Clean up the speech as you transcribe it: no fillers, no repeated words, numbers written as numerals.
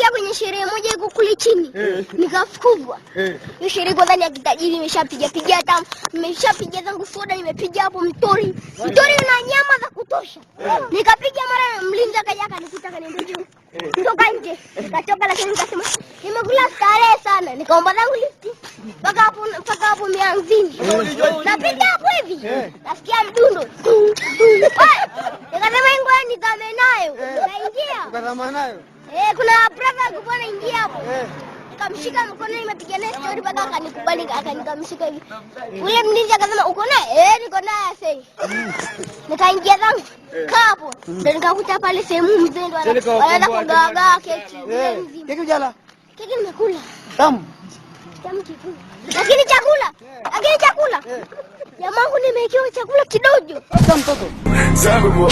Nimeingia kwenye sherehe moja iko kule chini, nikafukuzwa. Hiyo sherehe kwanza ni ya kitajiri, nimeshapiga piga hata nimeshapiga zangu soda, nimepiga hapo mtori. Mtori una nyama za kutosha. Nikapiga mara mlinzi akaja akanikuta akaniambia juu. Toka nje. Nikatoka lakini nikasema nimekula starehe sana. Nikaomba zangu lifti mpaka hapo mianzini. Napita hapo hivi. Nasikia mdundo. Tu, tu. Nikasema ngoja nizame nayo. Naingia. Ukazama nayo. Eh, kuna brother alikuwa anaingia hapo. Nikamshika mkono, nimepiga naye story mpaka akanikubali, akanikamshika hivi. Ule mlinzi akasema, "Uko naye?" "Eh, niko naye sasa." Nikaingia zangu. Kaa hapo. Ndio nikakuta pale sehemu mzee ndo anaanza kugawagawa keki. Mzee mzima. Keki ujala? Keki nimekula. Tamu. Tamu kikula. Lakini chakula, lakini chakula. Jamangu, nimewekewa chakula kidogo. Sasa mtoto. Sababu.